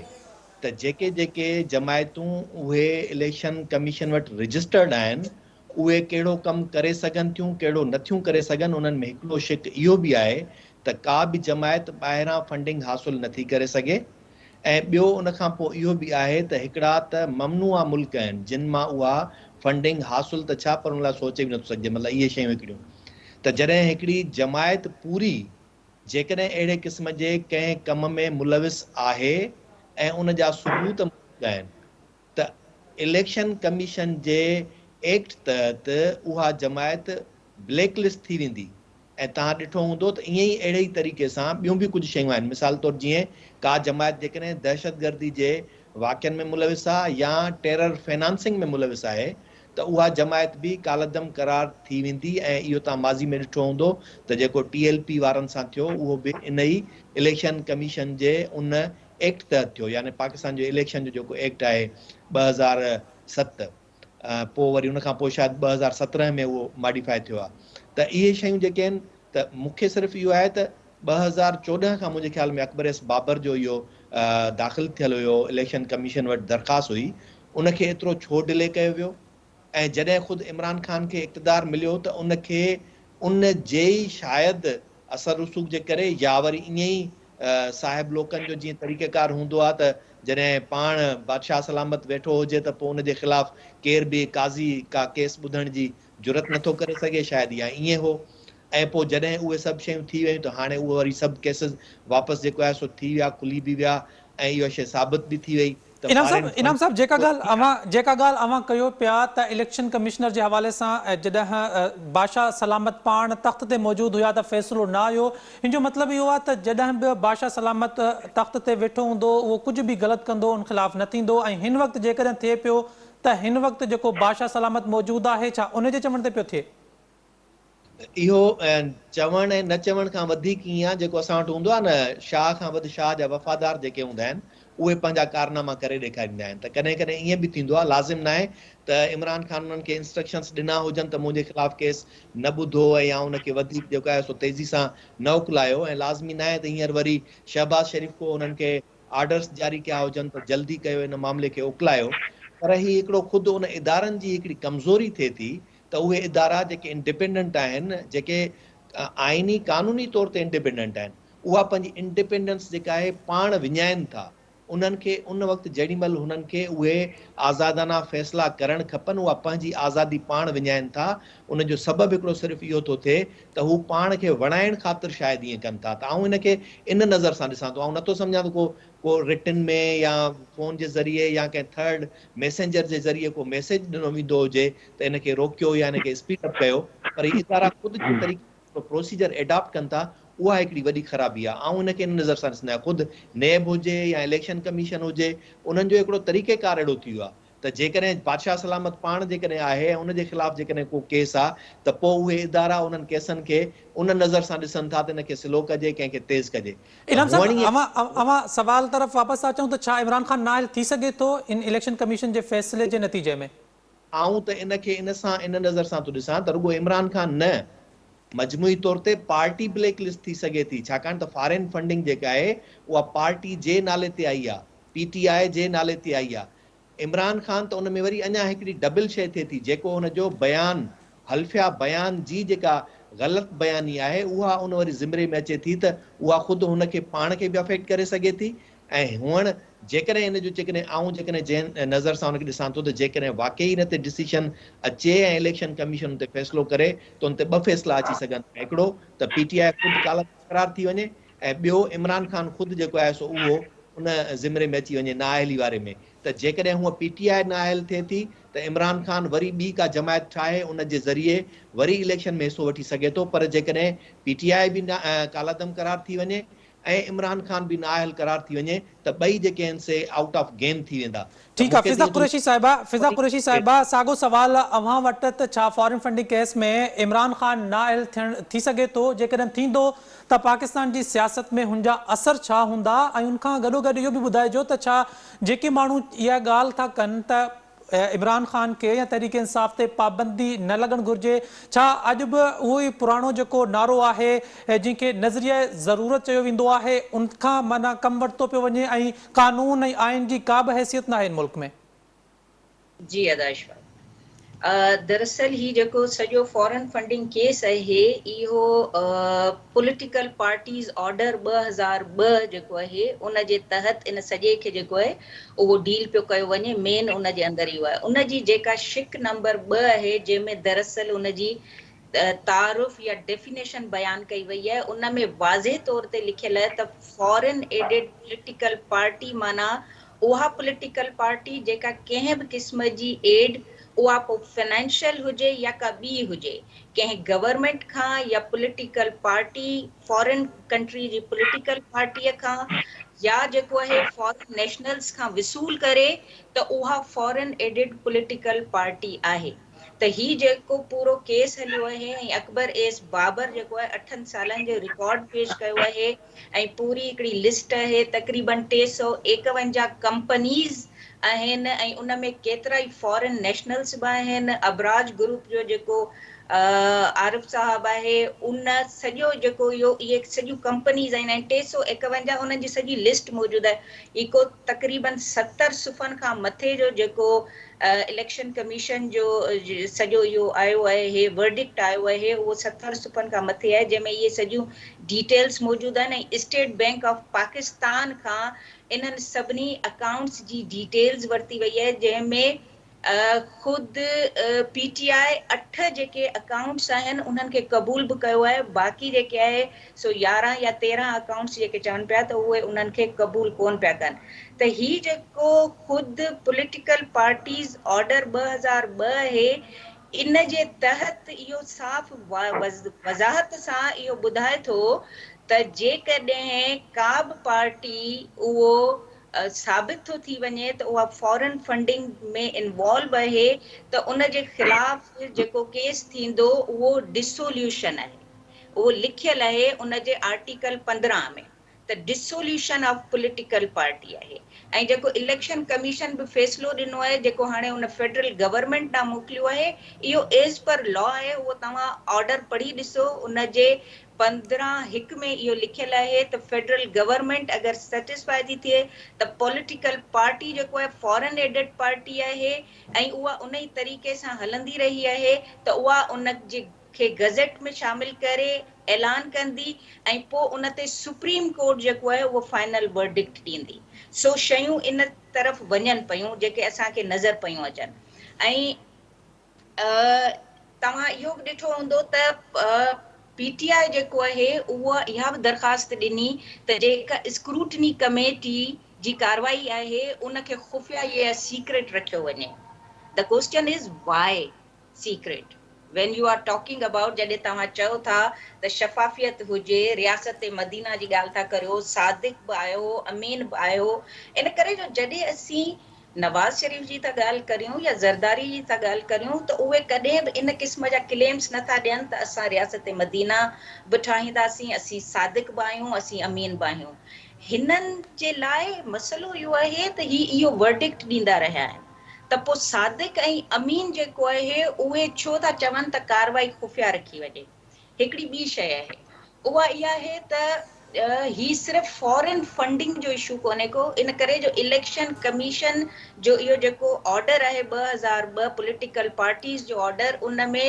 ته جيڪي جيڪي جماعتون اهي اليڪشن ڪميشن وٽ رجسٽرڊ آهن اهي ڪهڙو ڪم ڪري سگهن ٿيون ڪهڙو نه ٿيون ڪري سگهن انهن ۾ هڪڙو شق اهو به آهي ته ڪا به جماعت ٻاهران فنڊنگ حاصل نه ٿي ڪري سگهي ۽ ٻيو ان کان پوء اهو به آهي ته هڪڙا ته ممنوعه ملڪ آهن جن مان اها فنڊنگ حاصل ته ڇا پر ان لاء سوچي به نه ٿو سگهجي مطلب اهي شيون هڪڙيون ته جڏهن هڪڙي جماعت پوري جيڪڏهن اهڙي قسم جي ڪنهن ڪم ۾ ملوث آهي ۽ ان جا ثبوت موجود آهن ته اليڪشن ڪميشن جي ايڪٽ تحت اها جماعت بليڪ لسٽ ٿي ويندي ۽ توهان ڏٺو هوندو ته ائين ئي اهڙي ئي طريقي سان ٻيون به ڪجهه شيون آهن مثال طور جيئن ڪا جماعت جيڪڏهن دهشتگردي جي واقعن ۾ ملوث آهي يا ٽيرر فنانسنگ ۾ ملوث آهي ته اها جماعت به ڪالعدم قرار ٿي ويندي ۽ اهو توهان ماضي ۾ ڏٺو هوندو ته جيڪو ٽي ايل پي وارن سان ٿيو اهو به ان ئي اليڪشن ڪميشن جي ان ايڪٽ تحت ٿيو يعني پاڪستان جو اليڪشن جو جيڪو ايڪٽ آهي 2007 پوء وري ان کان پوء شايد 2017 ۾ اهو ماڊيفائي ٿيو آهي ته اهي شيون جيڪي آهن ته مون کي صرف اهو آهي ته 2014 کان منهنجي خيال ۾ اڪبر ايس بابر جو اهو داخل ٿيل هيو اليڪشن ڪميشن وٽ درخواست هئي ان کي ايترو ڇو ڊلي ڪيو ويو ۽ جڏهن خود عمران خان کي اقتدار مليو ته ان کي ان جي ئي شايد اثر رسوخ جي ڪري يا وري ائين ئي صاحب لوڪن جو جيئن طريقه ڪار هوندو آهي ته جڏهن پاڻ بادشاهه سلامت ويٺو هجي ته پوء ان جي خلاف ڪير به قاضي ڪا ڪيس ٻڌڻ جي جرئت نٿو ڪري سگهي شايد يا ائين هو ۽ پوء جڏهن اهي سڀ شيون ٿي ويون ته هاڻي اهي وري سڀ ڪيسز واپس جيڪو آهي سو ٿي ويا کلي به ويا ۽ اها شيء ثابت به ٿي وئي ته انعام صاحب فارين انعام فنڊ صاحب جيڪا ڳالهه اوهان جيڪا ڳالهه اوهان ڪيو پيا ته اليڪشن ڪمشنر جي حوالي سان جڏهن بادشاهه سلامت پاڻ تخت تي موجود هيا ته فيصلو نه آيو ان جو مطلب اهو آهي ته جڏهن به بادشاهه سلامت تخت تي ويٺو هوندو اهو ڪجهه به غلط ڪندو ان خلاف نه ٿيندو ۽ هن وقت جيڪڏهن ٿئي پيو ته هن وقت جيڪو بادشاهه سلامت موجود آهي ڇا ان جي چوڻ تي پيو ٿئي؟ اهو چوڻ ۽ نه چوڻ کان وڌيڪ ائين آهي جيڪو اسان وٽ هوندو آهي نه شاهه کان وڌ شاهه جا وفادار جيڪي هوندا آهن اهي پنهنجا ڪارناما ڪري ڏيکاريندا آهن ته ڪڏهن ڪڏهن ائين به ٿيندو آهي لازم ناهي ته عمران خان انهن کي انسٽرڪشنس ڏنا هجن ته منهنجي خلاف ڪيس نه ٻڌو ۽ يا ان کي وڌيڪ جيڪو آهي سو تيزي سان نه اڪلايو ۽ لازمي ناهي ته هينئر وري شهباز شريف ڪو انهن کي آرڊرس جاري ڪيا هجن ته جلدي ڪيو ان معاملي کي اڪلايو پر هي هڪڙو خود ان ادارن جي هڪڙي ڪمزوري ٿئي ٿي ته اهي ادارا جيڪي انڊيپينڊنٽ آهن، جيڪي آئيني قانوني طور تي انڊيپينڊنٽ آهن، اها پنهنجي انڊيپينڊنس جيڪا آهي پاڻ وڃائين ٿا. انهن کي ان وقت جهڙي مهل هنن کي اهي آزادانه فيصلا ڪرڻ کپن اها پنهنجي آزادي پاڻ وڃائين ٿا. ان جو سبب هڪڙو صرف اهو ٿو ٿئي ته هو پاڻ کي وڻائڻ خاطر شايد ائين ڪن ٿا ته آئون ان کي ان نظر سان ڏسان ٿو. آئون نٿو سمجهان ته ڪو ڪو رٽن ۾ يا فون جي ذريعي يا ڪنهن ٿرڊ ميسينجر جي ذريعي ڪو ميسيج ڏنو ويندو هجي ته ان کي روڪيو يا ان کي اسپيڊ اپ ڪيو پر هي ادارا خود جنهن طريقي سان پروسيجر ايڊاپٽ ڪن ٿا اها هڪڙي وڏي خرابي آهي آئون ان کي ان نظر سان ڏسندو آهيان خود نيب هجي يا اليڪشن ڪميشن هجي انهن جو هڪڙو طريقي ڪار اهڙو ٿي ويو آهي ته جيڪڏهن بادشاهه سلامت پاڻ جيڪڏهن آهي ۽ ان جي خلاف جيڪڏهن ڪو ڪيس آ ته پوء اهي ادارا انهن ڪيسن کي ان نظر سان ڏسن ٿا ته ان کي سلو ڪجي ڪنهن کي تيز ڪجي ته انعام صاحب هئڻ ائين اوهان اوهان سوال طرف واپس ٿا اچون ته ڇا عمران خان نااهل ٿي سگهي ٿو ان اليڪشن ڪميشن جي فيصلي جي نتيجي ۾؟ آئون ته ان کي ان سان ان نظر سان ٿو ڏسان ته رڳو عمران خان نه مجموعي طور تي پارٽي بليڪ لسٽ ٿي سگهي ٿي ڇاڪاڻ ته فارين فنڊنگ جيڪا آهي اها پارٽي جي نالي تي آئي آ پي ٽي آء جي نالي تي آئي آ عمران خان ته ان ۾ وري اڃا هڪڙي ڊبل شيء ٿئي ٿي جيڪو هن جو بيان حلفيا بيان جي جيڪا غلط بياني آهي اها ان وري زمري ۾ اچي ٿي ته اها خود هن کي پاڻ کي به افيڪٽ ڪري سگهي ٿي ۽ هئڻ جيڪڏهن ان جو جيڪڏهن آئون جيڪڏهن جنهن نظر سان ان کي ڏسان ٿو ته جيڪڏهن واقعي ان تي ڊسيشن اچي ۽ اليڪشن ڪميشن ان تي فيصلو ڪري ته ان تي ٻه فيصلا اچي سگهن ٿا هڪڙو ته پي ٽي آء خود ڪالعدم قرار ٿي وڃي ۽ ٻيو عمران خان خود جيڪو آهي سو اهو ان زمري ۾ اچي وڃي نااهلي واري ۾ ته جيڪڏهن هونء پي ٽي آء نااهل ٿئي ٿي ته عمران خان وري ٻي ڪا جماعت ٺاهي ان جي ذريعي وري اليڪشن ۾ حصو وٺي سگهي ٿو پر جيڪڏهن پي ٽي آء به ڪالعدم قرار ٿي وڃي ۽ عمران خان به نااهل قرار ٿي وڃي ته ٻئي جيڪي آهن سي آئوٽ آف گيم ٿي ويندا ته ٺيڪ آ مون کي ته فضا اهو ٿو قريشي صاحبه فضا قريشي صاحبه ساڳو سوال اوهان وٽ ته ڇا foreign funding case ۾ Imran Khan نااهل ٿيڻ ٿي سگهي ٿو جيڪڏهن ٿيندو ته پاڪستان جي سياست ۾ هن جا اثر ڇا هوندا ۽ ان کان گڏو گڏ اهو به ٻڌائجو ته ڇا جيڪي ماڻهو اها ڳالهه ٿا ڪن ته عمران خان کي يا تحريڪ انصاف تي پابندي نه لڳڻ گهرجي، ڇا اڄ به اهو ئي پراڻو جيڪو نعرو آهي جنهن کي نظريه ضرورت چيو ويندو آهي ان کان معنيٰ ڪم ورتو پيو وڃي ۽ قانون ۽ آئين جي ڪا به حيثيت ناهي هن ملڪ ۾. جي ادا اشفاق دراصل هي جيڪو سڄو فارن فنڊنگ ڪيس آهي اهو پوليٽيڪل پارٽيز آرڊر 2002 جيڪو آهي ان جي تحت ان سڄي کي جيڪو آهي اهو ڊيل پيو ڪيو وڃي مين ان جي اندر اهو آهي ان جي جيڪا شق نمبر 2 آهي جنهن ۾ دراصل ان جي تعارف يا ڊيفينيشن بيان ڪئي وئي آهي ان ۾ واضح طور تي لکيل آهي ته فارن ايڊڊ پوليٽيڪل پارٽي معنيٰ اها پوليٽيڪل پارٽي جيڪا ڪنهن به قسم جي ايڊ اها پوء فنانشل هجي يا ڪا ٻي هجي ڪنهن گورنمينٽ کان يا پوليٽيڪل پارٽي فارين ڪنٽري جي پوليٽيڪل پارٽيء کان يا جيڪو آهي فارين نيشنلز کان وصول ڪري ته اها فارين ايڊڊ پوليٽيڪل پارٽي آهي ته هي جيڪو پورو ڪيس هليو آهي ۽ اڪبر ايس بابر جيڪو آهي اٺن سالن جو رڪارڊ پيش ڪيو آهي ۽ پوري هڪڙي لسٽ آهي تقريبن 351 ڪمپنيز آهن ۽ ان ۾ ڪيترائي فارين نيشنلز به آهن ابراج گروپ جو جيڪو عارف صاحب آهي ان سڄو جيڪو اهو اهي سڄيون ڪمپنيز آهن ۽ 351 انهن جي سڄي لسٽ موجود آهي هي ڪو تقريبن 70 صفحن کان مٿي جو جيڪو اليڪشن ڪميشن جو سڄو اهو آيو آهي هي ورڊڪٽ آيو آهي اهو 70 صفحن کان مٿي آهي جنهن ۾ اهي سڄيون ڊيٽيلز موجود آهن ۽ اسٽيٽ بينڪ آف پاڪستان کان انهن سڀني اڪائونٽس جي ڊيٽيلز ورتي وئي آهي جنهن ۾ خود پي ٽي آء اٺ جيڪي اڪائونٽس آهن انهن کي قبول به ڪيو آهي باقي جيڪي آهي سو 11 يا 13 اڪائونٽس جيڪي چون پيا ته اهي انهن کي قبول ڪون پيا ڪن ته هي جيڪو خود پوليٽيڪل پارٽيز آرڊر 2002 آهي ان جي تحت اهو صاف وضاحت سان اهو ٻڌائي ٿو ته جيڪڏهن ڪا به پارٽي اهو ثابت ٿو ٿي وڃي ته اها فارن فنڊنگ ۾ انوالو آهي ته ان جي خلاف جيڪو ڪيس ٿيندو اهو ڊسوليوشن آهي اهو لکيل آهي ان جي آرٽيڪل 15 ۾ ته ڊسوليوشن آف پوليٽيڪل پارٽي آهي ۽ جيڪو اليڪشن ڪميشن به فيصلو ڏنو آهي جيڪو هاڻي ان فيڊرل گورنمينٽ ڏانهن موڪليو آهي اهو ايز پر لا آهي اهو توهان آرڊر پڙهي ڏسو ان جي 15 هڪ ۾ اهو لکيل آهي ته فيڊرل گورنمينٽ اگر سيٽسفائي ٿي ٿئي ته پوليٽيڪل پارٽي جيڪو آهي فارن ايڊڊ پارٽي آهي ۽ اها ان ئي طريقي سان هلندي رهي آهي ته اها ان جي کي گزيٽ ۾ شامل ڪري اعلان ڪندي ۽ پوء ان تي سپريم ڪورٽ جيڪو آهي اهو فائنل ورڊڪٽ ڏيندي. سو شيون ان طرف وڃن پيون جيڪي اسان کي نظر پيون اچن ۽ توهان اهو به ڏٺو هوندو ته پي ٽي آء جيڪو آهي اهو اها به درخواست ڏني ته جيڪا اسڪروٽني ڪميٽي جي ڪارروائي آهي ان کي خفيه يا سيڪريٽ رکيو وڃي. The question is why secret when you are talking about جڏهن توهان چئو ٿا ته شفافيت هجي، رياست مدينه جي ڳالهه ٿا ڪريو، صادق به آيو، امين به آيو، ان ڪري جو جڏهن اسين نواز شريف جي ٿا ڳالهه ڪريون يا زرداري جي ٿا ڳالهه ڪريون ته اهي ڪڏهن به ان قسم جا ڪليمز نه ٿا ڏين ته اسان رياست مدينه به ٺاهينداسين، اسين صادق به آهيون، اسين امين به آهيون. هنن جي لاء مسئلو اهو آهي ته هي اهو ورڊڪٽ ڏيندا رهيا آهن ته پوء صادق ۽ امين جيڪو آهي اهي ڇو ٿا چون ته ڪارروائي خفيه رکي وڃي. هڪڙي ٻي شيء آهي اها اها آهي ته هي صرف فارين فنڊنگ جو اشو ڪونهي ڪو ان ڪري جو اليڪشن ڪميشن جو اهو جيڪو آرڊر آهي 2002 پوليٽيڪل پارٽيز جو آرڊر ان ۾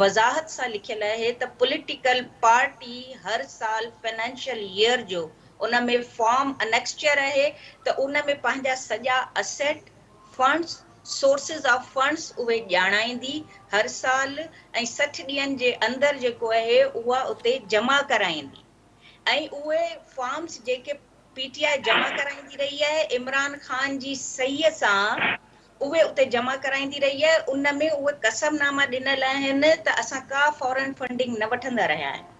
وضاحت سان لکيل آهي ته پوليٽيڪل پارٽي هر سال فنانشل ييئر جو ان ۾ فارم انيڪسچر آهي ته ان ۾ پنهنجا سڄا asset funds, sources of funds, اهي ڄاڻائيندي هر سال ۽ 60 ڏينهن جي اندر جيڪو آهي اها اتي جمع ڪرائيندي ۽ اهي فارمز جيڪي پي ٽي آء جمع ڪرائيندي رهي آهي عمران خان جي صحيح سان اهي اتي جمع ڪرائيندي رهي آهي ان ۾ اهي قسم ناما ڏنل آهن ته اسان ڪا فارن فنڊنگ نه وٺندا رهيا آهيون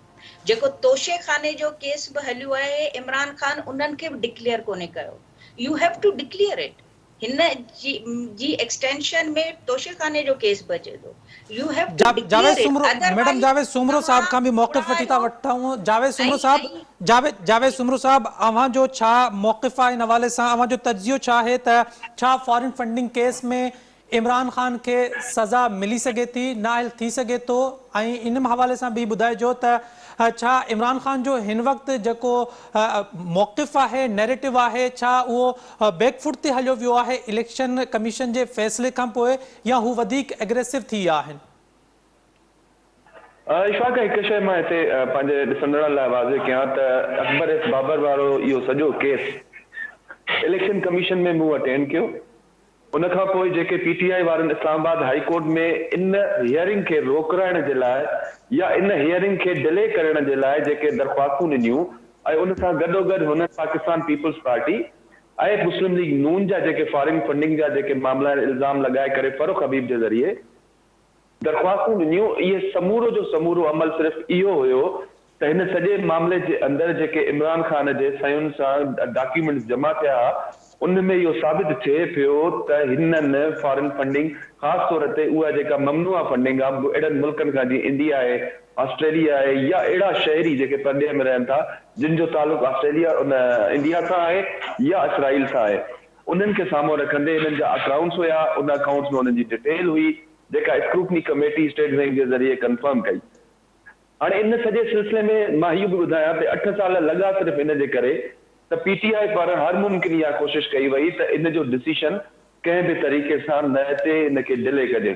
جيڪو توشي خاني جو ڪيس به هليو آهي عمران خان انهن کي به ڊڪليئر ڪونهي ڪيو you have to declare it هن جي ايڪسٽينشن ۾ توشي خاني جو ڪيس به اچي ٿو you have to Javed declare it Soomro madam otherwise Javed Soomro صاحب توهان کان به موقف وٺي ٿا گهرايو وٺون جاويد سومرو ۽ صاحب ۽ جاويد جاويد سومرو صاحب اوهان جو ڇا موقف آهي ان حوالي سان اوهان جو تجزيو ڇا آهي ته ڇا foreign funding case ۾ Imran Khan کي سزا ملي سگهي ٿي، نااهل ٿي سگهي ٿو ۽ ان حوالي سان به ٻڌائجو ته ڇا عمران خان جو هن وقت جيڪو موقف آهي، نيريٽو آهي، ڇا اهو بيڪ فوٽ تي هليو ويو آهي اليڪشن ڪميشن جي فيصلي کانپوء يا هو وڌيڪ ايگريسو ٿي ويا آهن؟ اشفاق هڪ شيء مان هتي پنهنجي ڏسندڙن لاء واضح ڪيان ته اڪبر ايس بابر وارو اهو سڄو ڪيس اليڪشن ڪميشن ۾ مون اٽينڊ ڪيو ان کان پوء جيڪي پي ٽي آء وارن اسلام آباد هائي ڪورٽ ۾ ان هيئرنگ کي روڪرائڻ جي لاء يا ان هيئرنگ کي ڊلي ڪرڻ جي لاء جيڪي درخواستون ڏنيون ۽ ان سان گڏوگڏ هنن پاڪستان پيپلز پارٽي ۽ مسلم ليگ نون جا جيڪي فارين فنڊنگ جا جيڪي معاملا آهن الزام لڳائي ڪري فرخ حبيب جي ذريعي درخواستون ڏنيون، اهي سمورو جو سمورو عمل صرف اهو هيو ته هن سڄي معاملي جي اندر جيڪي عمران خان جي صحيحن سان ڊاڪيومينٽس جمع ٿيا ها ان ۾ اهو ثابت ٿئي پيو ته هنن فارن فنڊنگ خاص طور تي اها جيڪا ممنوعه فنڊنگ آ اهڙن ملڪن کان جيئن انڊيا آهي آسٽريليا آهي يا اهڙا شهري جيڪي پرڏيهه ۾ رهن ٿا جن جو تعلق آسٽريليا ان انڊيا سان آهي يا اسرائيل سان آهي انهن کي سامهون رکندي هنن جا اڪائونٽس هيا ان اڪائونٽس ۾ انهن جي ڊيٽيل هئي جيڪا اسڪروٽني ڪميٽي اسٽيٽ بئنڪ جي ذريعي ڪنفرم ڪئي. هاڻي ان سڄي سلسلي ۾ مان هيء به ٻڌايان ته اٺ سال لڳا صرف ان جي ڪري ته پي ٽي آء پاران هر ممڪن اها ڪوشش ڪئي وئي ته ان جو ڊسيشن ڪنهن به طريقي سان نه اچي ان کي ڊلي ڪجي.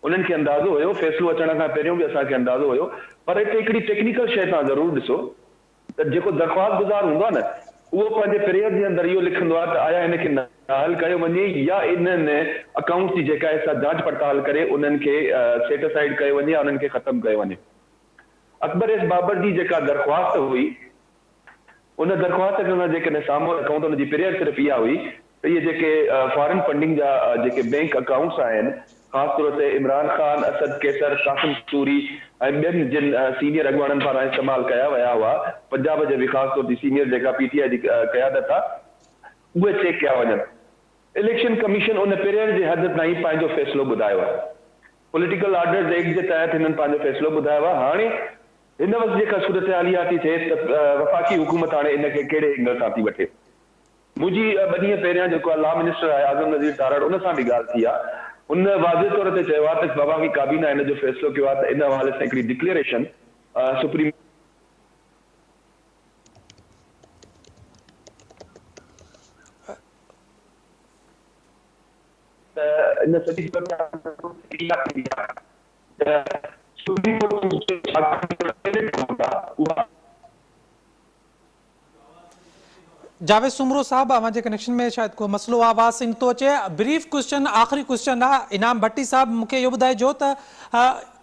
انهن کي اندازو هيو، فيصلو اچڻ کان پهريون به اسان کي اندازو هيو پر هتي هڪڙي ٽيڪنيڪل شيء توهان ضرور ڏسو ته جيڪو درخواست گذار هوندو آهي نه اهو پنهنجي پريئر جي اندر اهو لکندو آهي ته آيا هن کي نااهل ڪيو وڃي يا انهن اڪائونٽس جي جيڪا آهي سا جاچ پڙتال ڪري انهن کي سيٽ اسائيڊ ڪيو وڃي يا انهن کي ختم ڪيو وڃي. اڪبر ايس بابر جي جيڪا درخواست هئي ان درخواست کي اسان جيڪڏهن سامهون رکون ته ان جي پريئر صرف اها هئي ته اهي جيڪي فارن فنڊنگ جا جيڪي بينڪ اڪائونٽس آهن خاص طور تي عمران خان، اسد قيصر، قاسم سوري ۽ ٻين جن سينيئر اڳواڻن پاران استعمال ڪيا ويا هئا، پنجاب جي به خاص طور تي سينيئر جيڪا پي ٽي آء جي قيادت آ، اهي چيڪ ڪيا وڃن. اليڪشن ڪميشن ان پريئر جي حد تائين پنهنجو فيصلو ٻڌايو آهي. پوليٽيڪل آرڊرز ايڪٽ جي تحت هنن پنهنجو فيصلو ٻڌايو آهي. هاڻي هن وقت جيڪا صورتحال اها ٿي ٿئي ته وفاقي حڪومت هاڻي ان کي ڪهڙي اينگل سان ٿي وٺي. منهنجي ٻه ڏينهن پهريان جيڪو لا منسٽر آهي اعظم نذير تارڙ ان سان به ڳالهه ٿي آهي هن واضح طور تي چيو آهي ته وفاقي ڪابينا ان جو فيصلو ڪيو آهي ته ان حوالي سان هڪڙي ڊڪليئريشن سپريم ته ان سڄي صورتحال اها ٿيندي آهي ته سپريم ڪورٽ جي هوندا اها جاويد سومرو صاحب اوهان جي ڪنيڪشن ۾ شايد ڪو مسئلو آ آواز صحيح نٿو اچي بريف ڪوئسچن آخري ڪوئسچن آ انعام ڀٽي صاحب مونکي اهو ٻڌائجو ته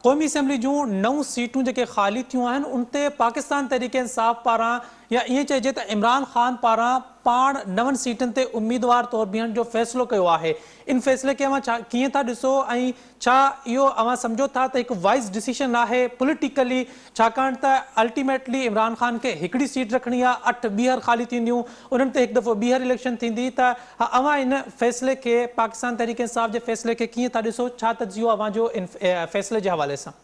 قومي اسيمبلي جون نو سيٽون جيڪي خالي ٿيون آهن ان تي پاڪستان تحريڪ انصاف پاران يا ائين چئجي ته عمران خان پاران پاڻ نون سيٽن تي اميدوار طور بيهڻ جو فيصلو ڪيو آهي ان فيصلي کي اوهان ڇا ڪيئن ٿا ڏسو ۽ ڇا اهو اوهان سمجهو ٿا ته هڪ وائز ڊسيشن آهي پوليٽيڪلي ڇاڪاڻ ته الٽيميٽلي عمران خان کي هڪڙي سيٽ رکڻي آهي اٺ ٻيهر خالي ٿينديون انهن تي هڪ دفعو ٻيهر اليڪشن ٿيندي ته اوهان ان فيصلي کي پاڪستان تحريڪ انصاف جي فيصلي کي ڪيئن ٿا ڏسو ڇا تجزيو اوهان جو ان فيصلي جي حوالي سان؟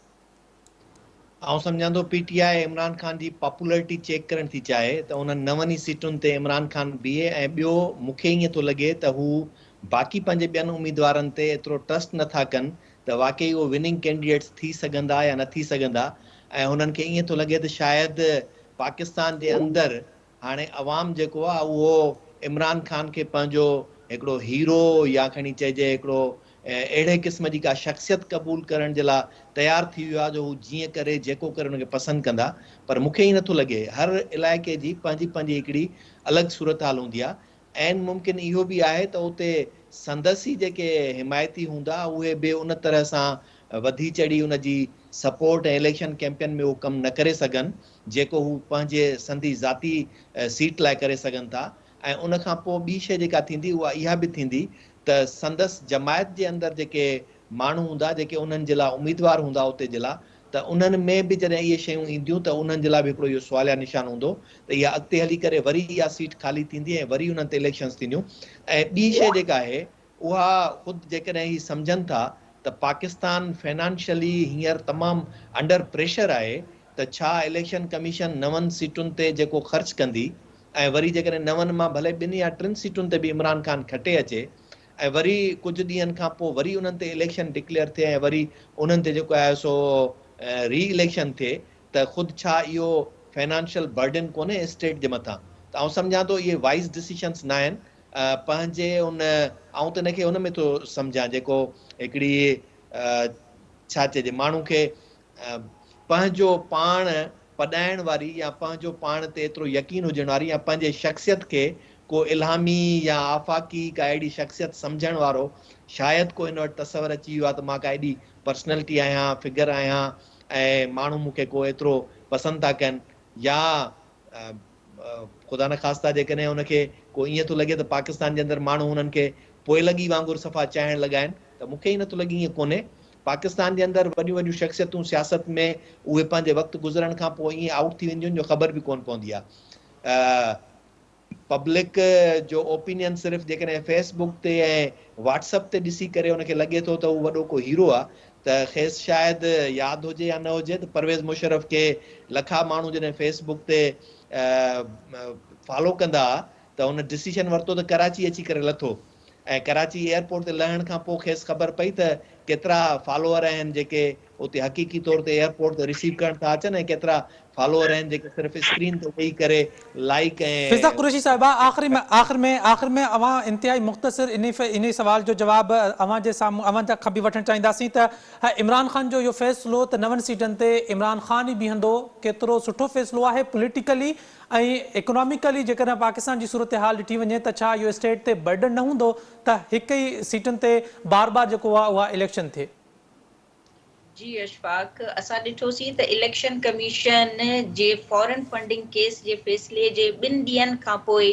آئون سمجهان ٿو پي ٽي آء عمران خان جي پاپولرٽي چيڪ ڪرڻ ٿي چاهي ته انهن نون ئي سيٽن تي عمران خان بيهي ۽ ٻيو مون کي ائين ٿو لڳي ته هو باقي پنهنجي ٻين اميدوارن تي ايترو ٽرسٽ نه ٿا ڪن ته واقعي اهو وننگ ڪينڊيڊيٽس ٿي سگهندا يا نه ٿي سگهندا ۽ هنن کي ائين ٿو لڳي ته شايد پاڪستان جي اندر هاڻي عوام جيڪو آهي اهو عمران خان کي پنهنجو هڪڙو هيرو يا کڻي چئجي هڪڙو اهڙي قسم جي ڪا شخصيت قبول ڪرڻ جي لاء تيار ٿي ويو آهي جو هو جيئن ڪري جيڪو ڪري ان کي پسند ڪندا پر مون کي ائين نٿو لڳي هر علائقي جي پنهنجي پنهنجي هڪڙي الڳ صورتحال هوندي آهي عين ممڪن اهو به آهي ته اتي سندس ئي جيڪي حمايتي هوندا اهي به ان طرح سان وڌي چڙهي ان جي سپورٽ ۽ اليڪشن ڪيمپين ۾ اهو ڪم نه ڪري سگهن جيڪو هو پنهنجي سندي ذاتي سيٽ لاء ڪري سگهن ٿا ۽ ان کان پوء ٻي شيء جيڪا ٿيندي اها اها به ٿيندي ته سندس جماعت جي اندر جيڪي ماڻهو هوندا جيڪي انهن جي لاء اميدوار هوندا اتي جي لاء ته انهن ۾ به جڏهن اهي شيون اينديون ته انهن جي لاء به هڪڙو اهو سواليا نشان هوندو ته اها اڳتي هلي ڪري وري اها سيٽ خالي ٿيندي ۽ وري انهن تي اليڪشنز ٿينديون ۽ ٻي شيء جيڪا آهي اها خود جيڪڏهن هي سمجهن ٿا ته پاڪستان فنانشلي هينئر تمام انڊر پريشر آهي ته ڇا اليڪشن ڪميشن نون سيٽن تي جيڪو خرچ ڪندي ۽ وري جيڪڏهن نون مان ڀلي ٻن يا ٽن سيٽن تي به عمران خان کٽي اچي ۽ وري ڪجهه ڏينهن کان پوء وري انهن تي اليڪشن ڊڪليئر ٿئي ۽ وري انهن تي جيڪو آهي سو ري اليڪشن ٿئي ته خود ڇا اهو فنانشل برڊن ڪونهي اسٽيٽ جي مٿان ته آئون سمجهان ٿو اهي وائز ڊسيشنس ناهن پنهنجي ان آئون ته ان کي ان ۾ ٿو سمجهان جيڪو هڪڙي ڇا چئجي ماڻهو کي پنهنجو پاڻ پڏائڻ واري يا پنهنجو پاڻ تي ايترو يقين هجڻ واري يا پنهنجي شخصيت کي ڪو الهامي يا آفاقي ڪا اهڙي شخصيت سمجهڻ وارو شايد ڪو هن وٽ تصور اچي ويو آهي ته مان ڪا ايڏي پرسنلٽي آهيان، فگر آهيان ۽ ماڻهو مون کي ڪو ايترو پسند ٿا ڪن يا خدا نخواسته جيڪڏهن ان کي ڪو ائين ٿو لڳي ته پاڪستان جي اندر ماڻهو انهن کي پوئلڳي وانگر صفا چاهڻ لڳا آهن ته مون کي ائين نٿو لڳي ائين ڪونهي. پاڪستان جي اندر وڏيون وڏيون شخصيتون سياست ۾ اهي پنهنجي وقت گذرڻ کان پوء ائين آئوٽ ٿي وينديون آهن جو خبر به ڪونه پوندي آهي. پبلڪ جو اوپينين صرف جيڪڏهن فيس بڪ تي ۽ واٽس اپ تي ڏسي ڪري ان کي لڳي ٿو ته هو وڏو ڪو هيرو آ ته کيس شايد ياد هجي يا نه هجي ته پرويز مشرف کي لکها ماڻهو جڏهن فيس بڪ تي فالو ڪندا ها ته هن ڊسيشن ورتو ته ڪراچي اچي ڪري لٿو ۽ ڪراچي ايئرپورٽ تي لهڻ کان پوء کيس خبر پئي ته ڪيترا فالوئر آهن جيڪي اتي حقيقي طور تي ايئرپورٽ تي رسيو ڪرڻ ٿا اچن ۽ ڪيترا فالوئر آهن جيڪي صرف اسڪرين تي ويهي ڪري لائيڪ فضا ۽. قريشي صاحبه آخري ۾ آخر ۾ آخر ۾ اوهان انتهائي مختصر انهي انهي سوال جو جواب اوهان جي سامهون اوهان جا کان به وٺڻ چاهينداسين ته عمران خان جو اهو فيصلو ته نون سيٽن تي عمران خان ئي بيهندو ڪيترو سٺو فيصلو آهي پوليٽيڪلي ۽ اڪناميڪلي جيڪڏهن پاڪستان جي صورتحال ڏٺي وڃي ته ڇا اهو اسٽيٽ تي برڊن نه هوندو ته هڪ ئي سيٽن تي بار بار جيڪو آهي اها اليڪشن ٿئي؟ جي اشفاق، اسان ڏٺوسين ته اليڪشن ڪميشن جي فارن فنڊنگ ڪيس جي فيصلي جي ٻن ڏينهن کانپوء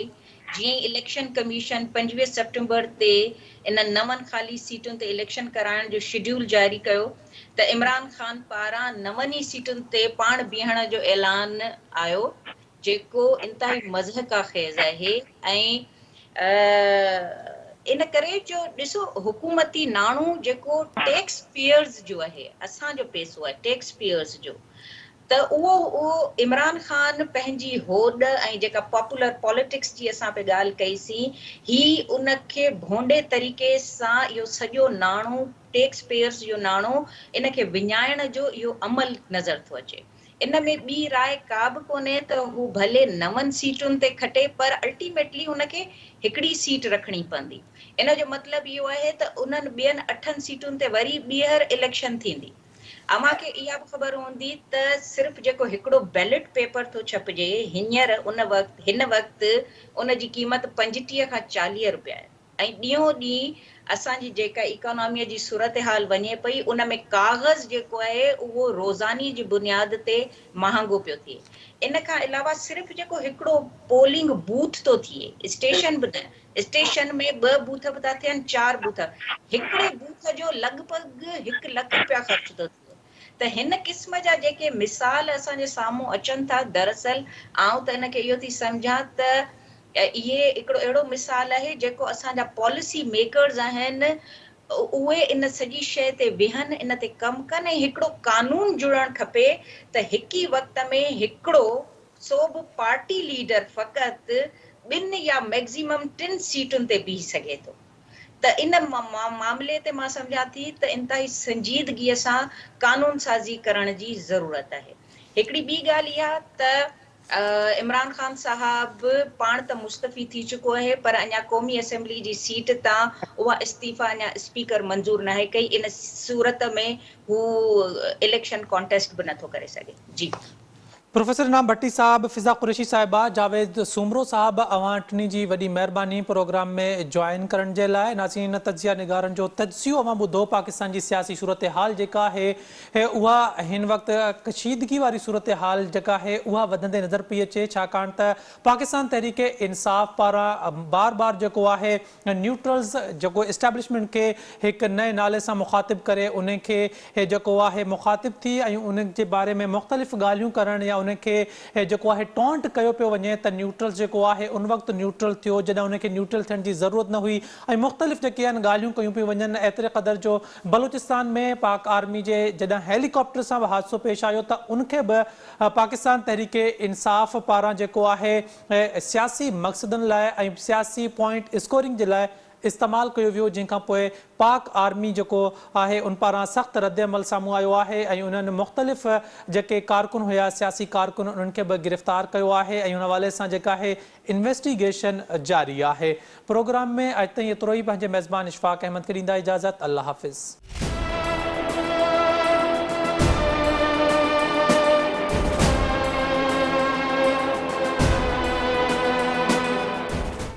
جيئن ئي اليڪشن ڪميشن 25 سيپٽمبر تي انهن نون خالي سيٽن تي اليڪشن ڪرائڻ جو شيڊيول جاري ڪيو ته عمران خان پاران نون ئي سيٽن تي پاڻ بيهڻ جو اعلان آيو جيڪو انتهائي مضحڪه خيز آهي ۽ ان ڪري جو ڏسو حڪومتي ناڻو جيڪو ٽيڪس پيئرز جو آهي اسان جو پيسو آهي ٽيڪس پيئرز جو ته اهو اهو عمران خان پنهنجي هوڏ ۽ جيڪا پاپولر پاليٽڪس جي اسان پئي ڳالهه ڪئي سين هي ان کي ڀونڊي طريقي سان اهو سڄو ناڻو ٽيڪس پيئرز جو ناڻو ان کي وڃائڻ جو اهو عمل نظر ٿو اچي. ان ۾ ٻي راء ڪا به ڪونهي ته هو ڀلي نون سيٽن تي کٽي پر الٽيميٽلي هن کي هڪڙي سيٽ رکڻي پوندي. ان جو مطلب اهو آهي ته انهن ٻين اٺن سيٽن تي وري ٻيهر اليڪشن ٿيندي. اوهان کي اها به خبر هوندي ته صرف جيڪو هڪڙو بيلٽ پيپر ٿو ڇپجي هينئر ان وقت هن وقت ان جي قيمت 35 کان 40 رپيا آهي. ۽ ڏينهون ڏينهن اسان جي جيڪا ايڪاناميء جي صورتحال وڃي پئي ان ۾ ڪاغذ جيڪو آهي اهو روزاني جي بنياد تي مهانگو پيو ٿئي. ان کان علاوه صرف جيڪو هڪڙو پولنگ بوٿ ٿو ٿئي اسٽيشن به نه اسٽيشن ۾ ٻه بوٿ به ٿا ٿين چار بوٿ هڪڙي بوٿ جو لڳ ڀڳ هڪ لک رپيا خرچ ٿو ٿئي ته هن قسم جا جيڪي مثال اسان جي سامهون اچن ٿا دراصل آئون ته ان کي اهو ٿي سمجهان ته اهي هڪڙو اهڙو مثال آهي جيڪو اسان جا پاليسي ميڪرز آهن اهي ان سڄي شيء تي ويهن ان تي ڪم ڪن ۽ هڪڙو قانون جڙڻ کپي ته هڪ ئي وقت ۾ هڪڙو سو به پارٽي ليڊر فقط ٻن يا ميگزيمم ٽن سيٽن تي بيهي سگهي ٿو ته ان معاملي تي مان سمجهان ٿي ته انتهائي سنجيدگيء سان قانون سازي ڪرڻ جي ضرورت آهي. هڪڙي ٻي ڳالهه اها ته عمران خان صاحب پاڻ ته مستعفي ٿي چڪو آهي پر اڃا قومي اسيمبلي جي سيٽ تان اها استعيفيٰ اڃا اسپيڪر منظور ناهي ڪئي ان صورت ۾ هو اليڪشن ڪانٽيسٽ به نٿو ڪري سگهي. جي. پروفيسر انعام ڀٽي صاحب، فضا قريشي صاحبه، جاويد سومرو صاحب اوهان ٽنهي جي وڏي مهرباني پروگرام ۾ جوائن ڪرڻ جي لاء. ناظرين تجزيه نگارن جو تجزيو اوهان ٻڌو پاڪستان جي سياسي صورتحال جيڪا آهي اها هن وقت ڪشيدگي واري صورتحال جيڪا آهي اها وڌندي نظر پئي اچي ڇاڪاڻ ته پاڪستان تحريڪ انصاف پاران بار بار جيڪو آهي نيوٽرلز جيڪو اسٽيبلشمينٽ کي هڪ نئين نالي سان مخاطب ڪري ان کي جيڪو آهي مخاطب ٿي ۽ ان جي باري ۾ مختلف ڳالهيون ڪرڻ يا ان کي جيڪو آهي ٽانٽ ڪيو پيو وڃي ته نيوٽرلز جيڪو آهي ان وقت نيوٽرل ٿيو جڏهن ان کي نيوٽرل ٿيڻ جي ضرورت نه هئي ۽ مختلف جيڪي آهن ڳالهيون ڪيون پيون وڃن ايتري قدر جو بلوچستان ۾ پاڪ آرمي جي جڏهن هيلي ڪاپٽر سان به حادثو پيش آيو ته ان کي به پاڪستان تحريڪ انصاف پاران جيڪو آهي سياسي مقصدن لاء ۽ سياسي پوائنٽ اسڪورنگ جي لاء استعمال ڪيو ويو جنهن کان پوء پاڪ آرمي جيڪو آهي ان پاران سخت ردعمل سامهون آيو آهي ۽ انهن مختلف جيڪي ڪارڪن هيا سياسي ڪارڪن انهن کي به گرفتار ڪيو آهي ۽ ان حوالي سان جيڪا آهي انويسٽيگيشن جاري آهي. پروگرام ۾ اڄ تائين ايترو ئي پنهنجي ميزبان اشفاق احمد کي ڏيندا اجازت الله حافظ.